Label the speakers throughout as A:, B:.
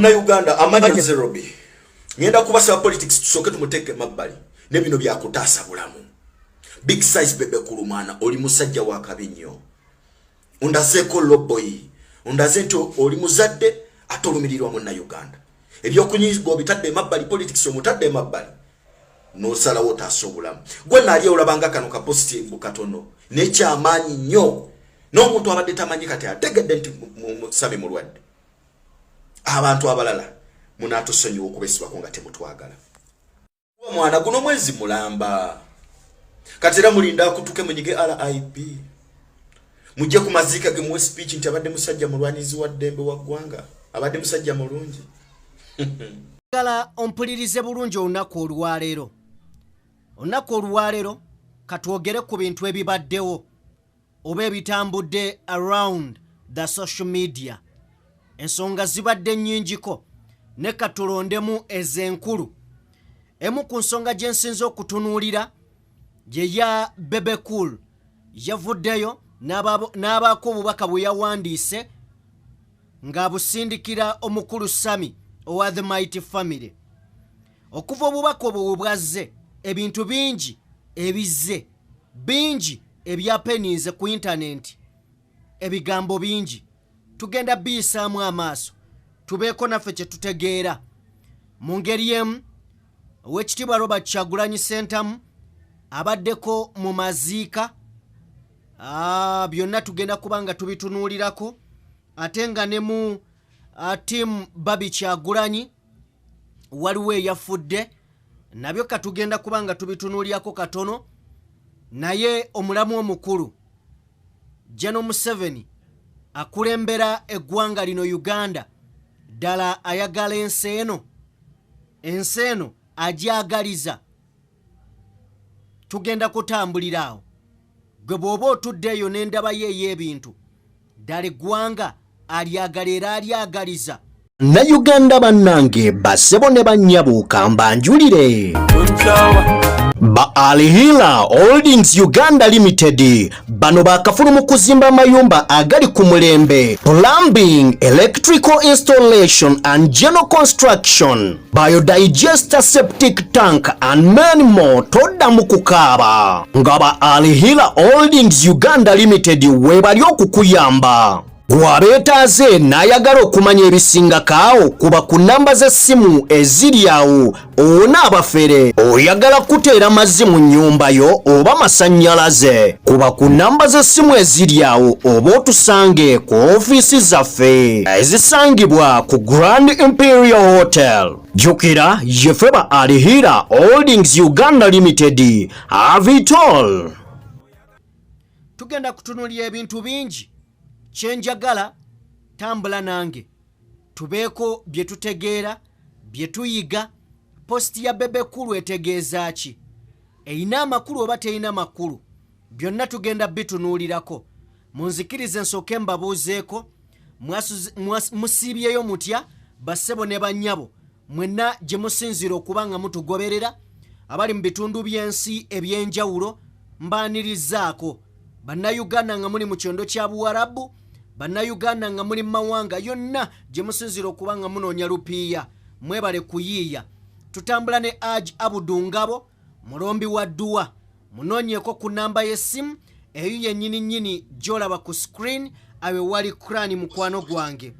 A: Munnayuganda, amanya Zerobi, ngenda kubasaba politics tusooke tumuteeke mabbali ne bino byakutaasa bulamu. Big Size Bebe Cool, mwana oli musajja wa kabi nnyo. Ondazeeko loboyi, ondaze nti oli muzadde ate olumirirwa munnayuganda. Ebyokunyiga obitadde emabbali, politics omutadde emabbali, n'osalawo otaasa obulamu. Gwe naali olabanga kano ka post katono nekyamaanyi nnyo, n'omuntu abadde tamanyi kati ategedde nti Sammy mulwadde. Abantu abalala munatusonyiwa okubesibako nga temutwagala. Mwana, guno mwezi mulamba kati era mulinda akutuke munyige RIP, mujje ku maziika ge, muwe speech nti abadde musajja mulwanizi wa ddembe wa ggwanga, abadde musajja mulungi.
B: Gala ompulirize bulungi olunaku olwaleero. Olunaku olwaleero katwogere ku bintu ebibaddewo oba ebitambudde around the social media. Ensonga zibadde nnyingiko, ne katulondemu ez'enkulu. Emu ku nsonga gye nsinza okutunuulira ye ya Bebe Cool. Yavuddeyo n'abaako obubaka bwe yawandiise ng'abusindikira omukulu Sammy owa The Mighty Family. Okuva obubaka obwo bwe bwazze, ebintu bingi ebizze, bingi ebyapeniize ku intaneti, ebigambo bingi. Tugenda biyisaamu amaaso tubeeko naffe kye tutegeera. Mu ngeri emu, Owekitiibwa Robert Kyagulanyi Sentamu abaddeko mu maziika. Byonna tugenda kuba nga tubitunuulirako, ate nga ne mu team Barbie Kyagulanyi waliwo eyafudde, nabyo katugenda kuba nga tubitunuulirako katono. Naye omulamu omukulu General Museveni akulembera eggwanga lino Uganda, ddala ayagala ensi eno? Ensi eno agyagaliza? Tugenda kutambulira awo. Gwe bw'oba otudde eyo n'endabayo ey'ebintu, ddala eggwanga alyagala era alyagaliza?
C: Uganda bannange, bassebo ne bannyabo, kambanjulire ba Alhila Holdings Uganda Limited. Bano bakafulu mu kuzimba amayumba agali ku mulembe, plumbing, electrical installation and general construction, biodigester, septic tank and many more. Toddamu kukaaba nga ba Alhila Holdings Uganda Limited weebali okukuyamba. Gwabeetaaze n'ayagala okumanya ebisingako awo, kuba ku namba z'essimu eziri awo owona abafere. Oyagala kuteera mazzi mu nnyumba yo oba masannyalaze, kuba ku namba z'essimu eziri awo oba otusange ku ofiisi zaffe ezisangibwa ku Grand Imperial Hotel. Jjukira yeffe ba Alhira Holdings Uganda Limited, avitol.
B: Tugenda kutunuulira ebintu bingi. Kyenjagala, tambula nange tubeeko bye tutegeera, bye tuyiga. Post ya Bebe Cool etegeeza ki? Erina amakulu oba terina makulu? Byonna tugenda bitunuulirako. Munzikirize nsooke mbabuuzeeko, musiibyeyo mutya, bassebo ne bannyabo, mwenna gye musinziira okuba nga mutugoberera abali mu bitundu by'ensi ebyenjawulo? Mbaanirizaako Bannayuganda nga muli mu kyondo kya Buwarabu, Bannayuganda nga muli mu mawanga yonna gye musinziira okuba nga munoonya lupiiya, mwebale kuyiiya. Tutambula ne Aj Abudu Ngabo, mulombi wa dduwa. Munoonyeeko ku namba y'essimu eyo yennyini nnyini gy'olaba ku screen awe wali krani mukwano gwange.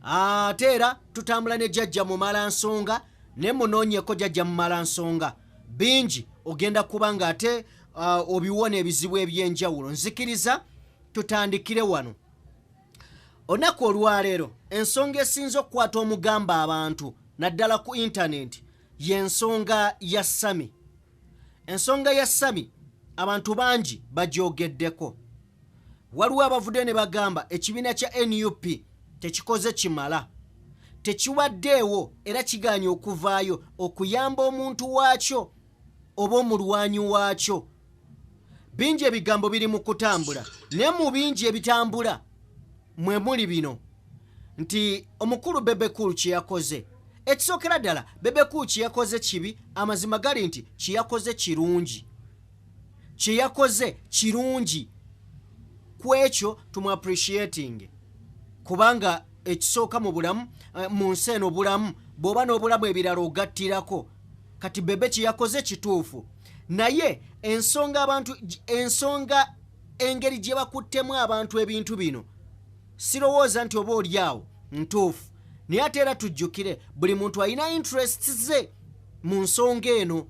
B: Ate era tutambula ne Jjajja Mumala Nsonga, naye munoonyeeko Jjajja Mumala Nsonga. Bingi ogenda kuba nga ate obiwona ebizibu ebyenjawulo. Nzikiriza tutandikire wano. Olunaku olwaleero, ensonga esinza okukwata omugamba abantu naddala ku intaneti y'ensonga ya Sammy. Ensonga ya Sammy abantu bangi bagyogeddeko. Waliwo abavuddeyo ne bagamba ekibiina kya NUP tekikoze kimala, tekiwaddeewo era kigaanye okuvaayo okuyamba omuntu waakyo oba omulwanyi waakyo. Bingi ebigambo biri mu kutambula, naye mu bingi ebitambula mwe muli bino nti omukulu Bebe Cool kye yakoze, ekisookera ddala, Bebe Cool kye yakoze kibi. Amazima gali nti kye yakoze kirungi, kye yakoze kirungi. Ku ekyo tumu appreciating, kubanga Ekisooka mu bulamu, mu nsi eno bulamu. Bw'oba n'obulamu, ebirala ogattirako. Kati Bebe kye yakoze kituufu, naye ensonga abantu, ensonga engeri gye bakuttemu abantu ebintu bino, sirowooza nti oba oli awo ntuufu. Naye ate era tujjukire, buli muntu alina interests ze mu nsonga eno.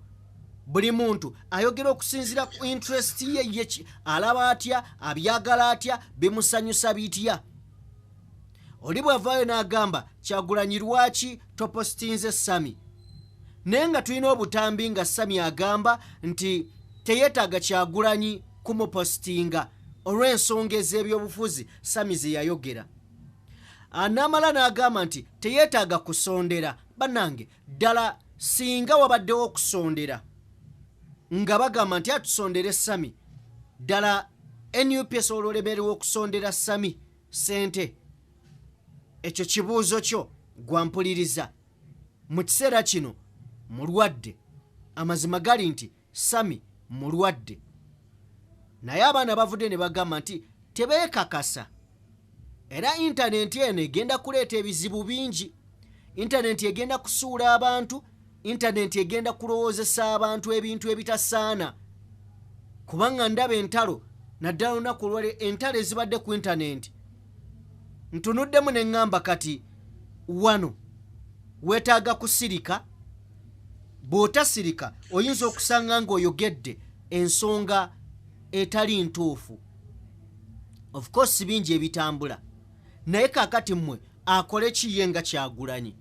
B: Buli muntu ayogera okusinziira ku interest ye. Ye alaba atya, abyagala atya, bimusanyusa bitya? Oli bw'avaayo n'agamba, "Kyagulanyi, lwaki topositinze Sami?" Naye nga tulina obutambi nga Sami agamba nti teyeetaaga Kyagulanyi kumupositinga olw'ensonga ez'ebyobufuzi Sami ze yayogera. N'amala n'agamba nti teyeetaaga kusondera. Bannange, ddala singa wabaddewo okusondera nga bagamba nti atusondere Sami, ddala NUP esobola olemererwa okusondera Sami sente? Ekyo kibuuzo kyo gwampuliriza. Mu kiseera kino mulwadde. Amazima gali nti Sami mulwadde, naye abaana bavudde ne bagamba nti tebeekakasa. Era intaneti eno egenda kuleeta ebizibu bingi. Intaneti egenda kusuula abantu, intaneti egenda kulowoozesa abantu ebintu ebitasaana, kubanga ndaba entalo, naddala olunaku olwale, entalo ezibadde ku intaneti. Ntunuddemu ne ŋŋamba, kati wano weetaaga kusirika. Bw'otasirika, oyinza okusanga ng'oyogedde ensonga etali ntuufu. Of course, bingi ebitambula, naye kaakati mmwe akole ki ye nga Kyagulanyi?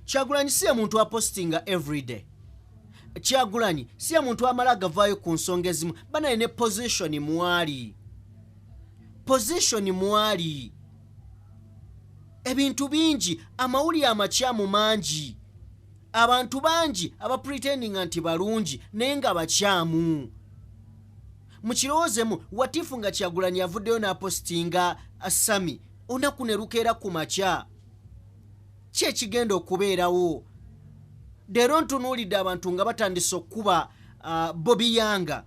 B: Kyagulanyi si ye muntu apostinga everyday. Kyagulanyi si ye muntu amala agavaayo ku nsonga ezimu. Banaye, ne position mwali, position mwali, ebintu bingi, amawulire amakyamu mangi, abantu bangi abapretendinga nti balungi naye nga bakyamu. Mukirowoozemu, what if nga Kyagulanyi avuddeyo n'apositinga Sami olunaku ne lukeera ku makya? Ki ekigenda okubeerawo leero? Ntunuulidde abantu nga batandise okukuba Bobi Yanga.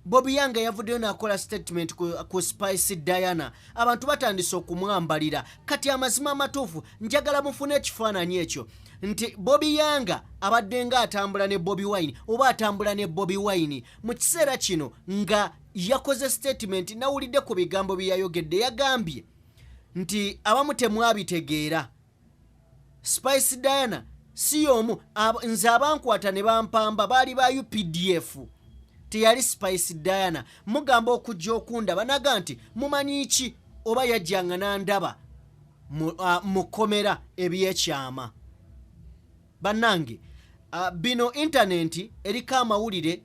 B: Bobi Yanga yavuddeyo n'akola statement ku Spice Diana, abantu batandise okumwambalira. Kati amazima amatuufu, njagala mufune ekifaananyi ekyo nti Bobi Yanga abadde nga atambula ne Bobi Wine, oba atambula ne Bobi Wine mu kiseera kino nga yakoze statement. Nawulidde ku bigambo bye yayogedde, yagambye nti abamu temwabitegeera, Spice Diana si y'omu. Nze abankwata ne bampamba baali ba UPDF, teyali Spice Diana. Mugamba okujja okundaba, naga nti mumanyi ki, oba yajjanga n'andaba mu kkomera ebyekyama. Bannange, bino intaneti eriko amawulire,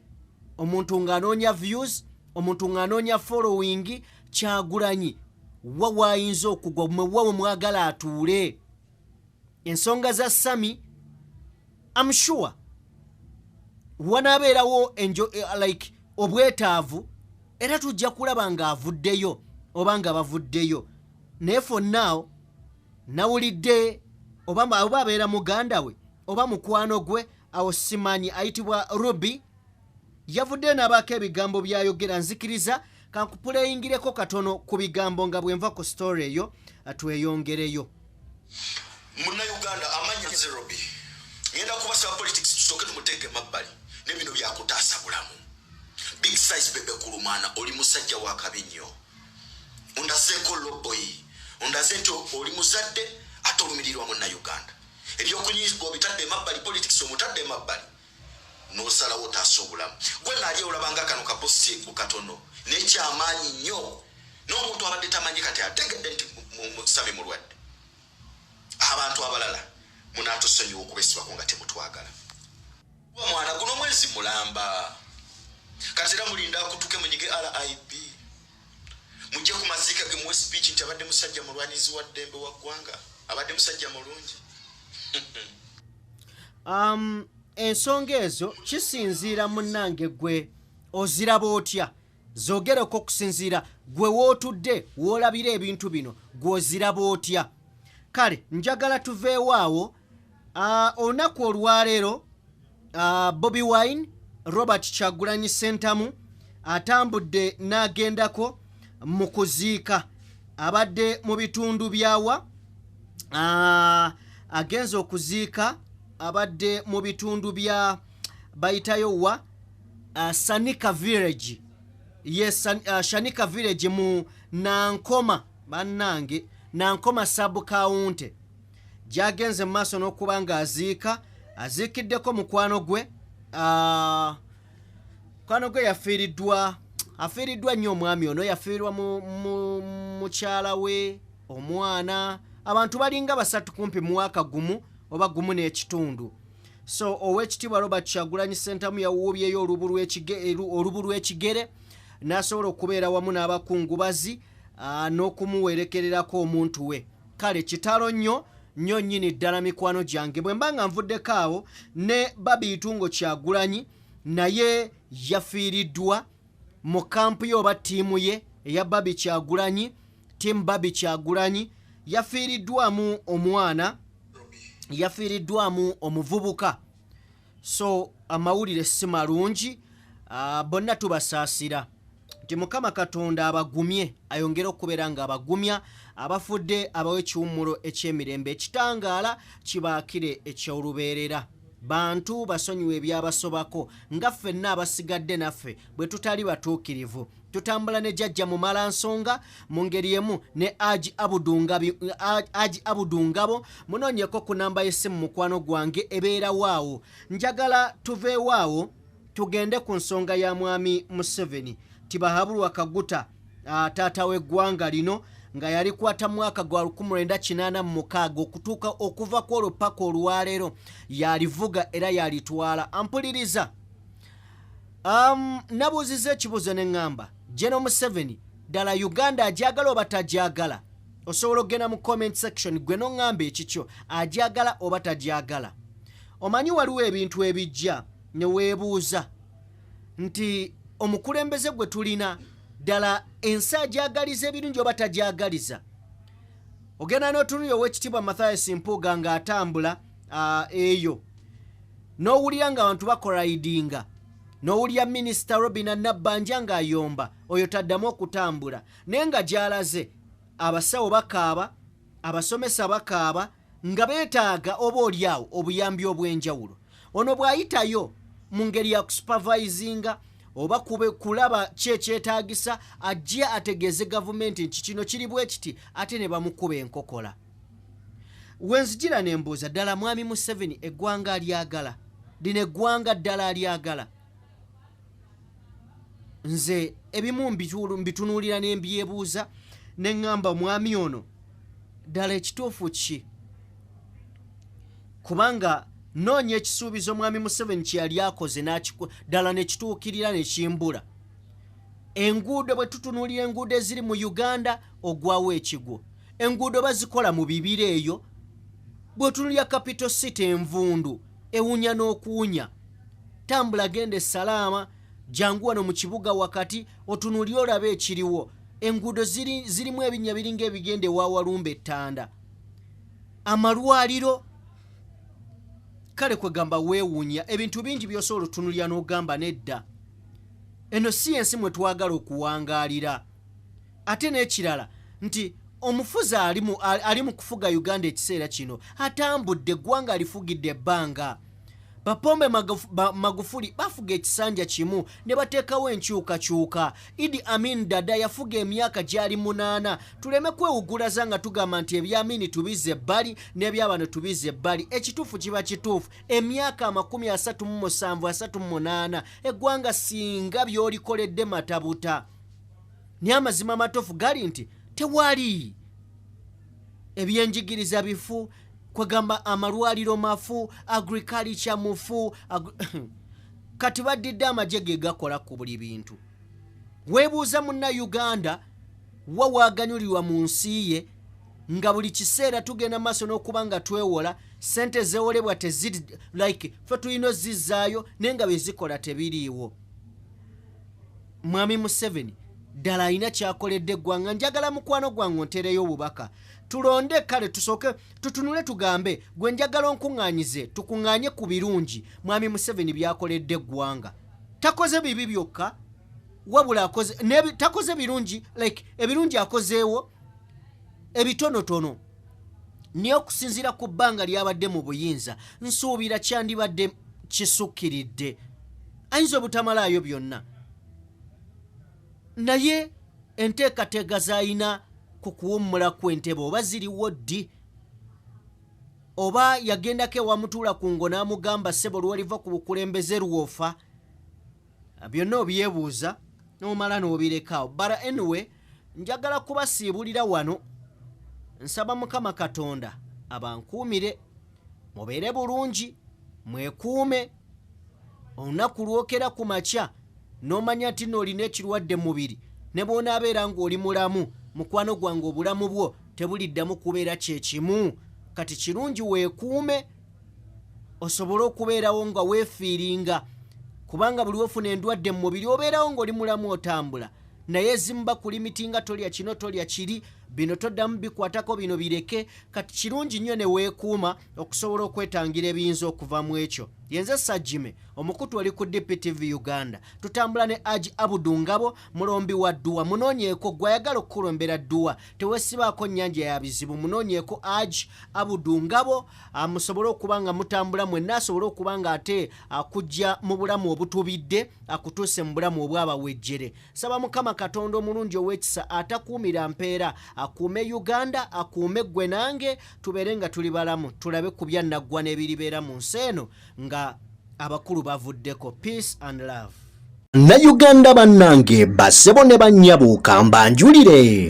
B: omuntu ng'anoonya views, omuntu ng'anoonya following. Kyagulanyi wa waayinza okugwa mwe wa we mwagala atuule? Ensonga za Sami, am sure wanaabeerawo like obwetaavu, era tujja kulaba ng'avuddeyo oba nga bavuddeyo. Naye for now nawulidde oba abeera muganda we oba mukwano gwe, awo simanyi, ayitibwa Ruby, yavuddeyo n'abaako ebigambo by'ayogera. Nzikiriza kankupuleyingireko katono ku bigambo nga bwe nva ku story eyo, tweyongereyo.
A: Munnayuganda, amanya nze Robi. Ngenda kubasaba, politics tusooke tumuteeke emabbali, ne bino byakutaasa bulamu. Big Size Bebe Kulumwana, oli musajja wa kabi nnyo. Ondazeeko loboyi, ondaze nti oli muzadde ate olumirirwa munnayuganda. Ebyokunyizibwa obitadde emabbali, politics omutadde emabbali, n'osalawo otaasa obulamu. Gwe naali olabanga kano kaposti katono, naye kyamaanyi nnyo, n'omuntu abadde tamanyi kati ategedde nti Sami mulwadde. Abantu abalala munatusonyiwa okubesibako nga temutwagala. Kuba mwana guno mwezi mulamba, kati era mulinda akutuke, munyige RIP, mujje ku maziika ge, muwe speech nti abadde musajja mulwanizi wa ddembe wa ggwanga, abadde musajja mulungi.
B: Ensonga ezo kisinziira, munnange, gwe oziraba otya? Zogereko okusinziira gwe wootudde, woolabira ebintu bino, gwe oziraba otya? Kale njagala tuveewo awo. Olunaku olwaleero, Bobi Wine, Robert Kyagulanyi Sentamu, atambudde n'agendako mu kuziika. Abadde mu bitundu byawa agenze okuziika, abadde mu bitundu bya bayitayo wa Sanika Village. Ye Shanika Village mu Nankoma, bannange, Nankoma sub county gyagenze mu maaso n'okuba ng'aziika. Aziikiddeko mukwano gwe, mukwano gwe yafiiriddwa, afiiriddwa nnyo omwami ono. Yafiirwa mu mukyala we, omwana, abantu balinga basatu kumpi mwaka gumu oba gumu n'ekitundu. So Oweekitiibwa Robert Kyagulanyi Sentamu yawuubyeyo olubu lw'ekigere n'asobola okubeera wamu n'abakungubazi n'okumuwerekererako omuntu we. Kale kitalo nnyo nnyo nnyini ddala, mikwano gyange. Bwe mba nga nvuddeko awo, ne Barbie Itungo Kyagulanyi naye yafiiriddwa mu kampu ye oba ttiimu ye eya Barbie Kyagulanyi, Team Barbie Kyagulanyi. Yafiiriddwamu omwana, yafiiriddwamu omuvubuka. So amawulire si malungi. Bonna tubasaasira nti Mukama Katonda abagumye, ayongere okubeera nga abagumya. Abafudde abawe ekiwummulo eky'emirembe, ekitangaala kibaakire eky'olubeerera. Bantu basonyiwa ebyabasobako nga ffenna abasigadde naffe bwe tutali batuukirivu. Tutambula ne Jjajja Mumala Nsonga mu ngeri emu ne Aji Abudu Ngabo. Munoonyeko ku namba y'essimu, mukwano gwange, ebeerawaawo. Njagala tuveewaawo tugende ku nsonga ya Mwami Museveni Tibahabulwa Kaguta, taata w'eggwanga lino, nga yalikwata mwaka gwa 1986 okutuuka okuva ku olwo paka olwaleero yalivuga era yalitwala. Ampuliriza, nabuuziza ekibuuzo ne ŋŋamba, General Museveni ddala Uganda agyagala oba tagyagala? Osobola okugenda mu comment section gwe noŋŋamba ekikyo, agyagala oba tagyagala. Omanyi waliwo ebintu ebijja ne weebuuza nti omukulembeze gwe tulina ddala ensi agyagaliza ebirungi oba tagyagaliza. Ogenda n'otunulira Owekitiibwa Mathias Mpuuga ng'atambula eyo, n'owulira nga abantu bakoraidinga, n'owulira Minisita Robina Nabbanja ng'ayomba oyo taddamu okutambula, naye nga gy'alaze abasawo bakaaba, abasomesa bakaaba nga beetaaga oba oli awo obuyambi obw'enjawulo. Ono bw'ayitayo mu ngeri ya kusupervisinga oba kube kulaba ki ekyetaagisa, ajje ategeeze gavumenti nti kino kiri bwe kiti, ate ne bamukuba enkokola. Wenzijira ne mbuuza, ddala Mwami Museveni eggwanga alyagala? Lino eggwanga ddala alyagala? Nze ebimu mbitunuulira ne mbyebuuza ne ŋŋamba, omwami ono ddala ekituufu ki? Kubanga noonya ekisuubizo Mwami Museveni kye yali akoze ddala ne kituukirira ne kimbula. Enguudo, bwe tutunuulira enguudo eziri mu Uganda, ogwawo ekigwo. Enguudo bazikola mu bibira eyo. Bw'otunuulira capital city, envundu ewunya n'okuwunya. Tambula genda esalaama, jangu wano mu kibuga wakati otunuulire olabe ekiriwo. Enguudo zirimu ebinnya biringa ebigenda ewa Walumba ettanda. Amalwaliro, kale kwegamba weewuunya ebintu bingi by'osobola otunulira n'ogamba nedda, eno si ensi mwe twagala okuwangaalira. Ate n'ekirala nti omufuzi ali mu kufuga Uganda ekiseera kino atambudde eggwanga, alifugidde ebbanga. Bapombe Magufuli bafuga ekisanja kimu ne bateekawo enkyukakyuka. Idi Amin Dada yafuga emyaka gyali 8. Tuleme kwewugulaza nga tugamba nti ebyamini tubize ebbali n'ebyabano tubize ebbali. Ekituufu kiba kituufu. Emyaka 37, 38, eggwanga singa by'olikoledde matabuta. Naye amazima amatuufu gali nti tewali. Ebyenjigiriza bifu, kwegamba amalwaliro mafu, agriculture mufu, kati baddidde amagye ge gakola ku buli bintu. Weebuuza Munnayuganda wa waaganyulirwa mu nsi ye, nga buli kiseera tugenda maaso n'okuba nga twewola sente zewolebwa teziri like fe tulina ozizzaayo, naye nga bye zikola tebiriiwo. Mwami Museveni ddala alina kyakoledde eggwanga? Njagala mukwano gwange onteereyo obubaka, tulonde. Kale tusooke tutunule tugambe, gwe njagala onkuŋŋaanyize, tukuŋŋaanye ku birungi Mwami Museveni byakoledde eggwanga. Takoze bibi byokka, wabula akoze takoze birungi, like ebirungi akozeewo. Ebitonotono, naye okusinziira ku bbanga lyabadde mu buyinza, nsuubira kyandibadde kisukkiridde. Ayinza obutamalaayo byonna, naye enteekateeka z'alina ku kuwummula kw'entebe oba ziriwo ddi? Oba yagendako ewamutuula ku ngo n'amugamba, "Ssebo, lwoliva ku bukulembeze lwofa"? Byonna obyebuuza n'omala n'obirekaawo. But anyway, njagala kubasiibulira wano. Nsaba Mukama Katonda abankuumire, mubeere bulungi, mwekuume. Olunaku lwokera ku makya n'omanya nti noolina ekirwadde mubiri, ne bw'onaabeera ng'oli mulamu, mukwano gwange, obulamu bwo tebuliddamu kubeera kyekimu. Kati kirungi weekuume osobole okubeerawo nga weefiiringa, kubanga buli wofuna endwadde mu mubiri, obeerawo ng'oli mulamu, otambula, naye ezimu bakulimitinga, tolya kino, tolya kiri, bino toddamu bikwatako, bino bireke. Kati kirungi nnyo ne weekuuma okusobola okwetangira ebiyinza okuva mu ekyo. Yenze Sajime, omukutu oli ku DPTV Uganda. Tutambula ne Haji Abudu Ngabo, mulombi wa dduwa. Munoonyeeko gwe ayagala okukulombera dduwa, tewesibaako nnyanja ya bizibu. Munoonyeeko Haji Abudu Ngabo, musobole okuba nga mutambula mwenna, asobole okuba nga ate akujja mu bulamu obutubidde, akutuuse mu bulamu obwabawejjere. Saba Mukama Katonda omulungi ow'ekisa, atakuumira mpeera, akuume Uganda, akuume ggwe nange, tubeere nga tuli balamu, tulabe ku byannaggwa n'ebiribeera mu nsi eno nga abakulu bavuddeko. Peace and love.
C: Bannayuganda bannange, bassebo ne bannyabo, kambanjulire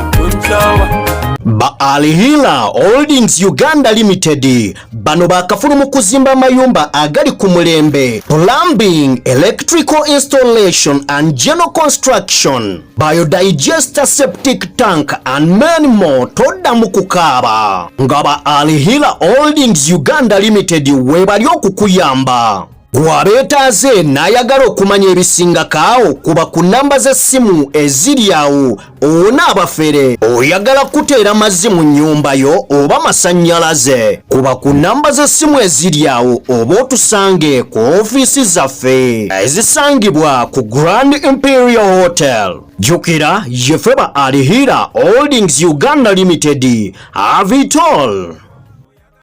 C: ba Alhila Holdings Uganda Limited. Bano bakafulu mu kuzimba amayumba agali ku mulembe, plumbing, electrical installation and general construction, biodigester, septic tank and many more. Toddamu kukaaba nga ba Alhila Holdings Uganda Limited weebali okukuyamba. Gwabeetaaze n'ayagala okumanya ebisingako awo, kuba ku nnamba z'essimu eziri awo owona abafere. Oyagala kuteera mazzi mu nnyumba yo oba masannyalaze, kuba ku nnamba z'essimu eziri awo, oba otusange ku ofiisi zaffe ezisangibwa ku Grand Imperial Hotel. Jjukira, yeffe ba Alhira Holdings Uganda Limited. Have it all.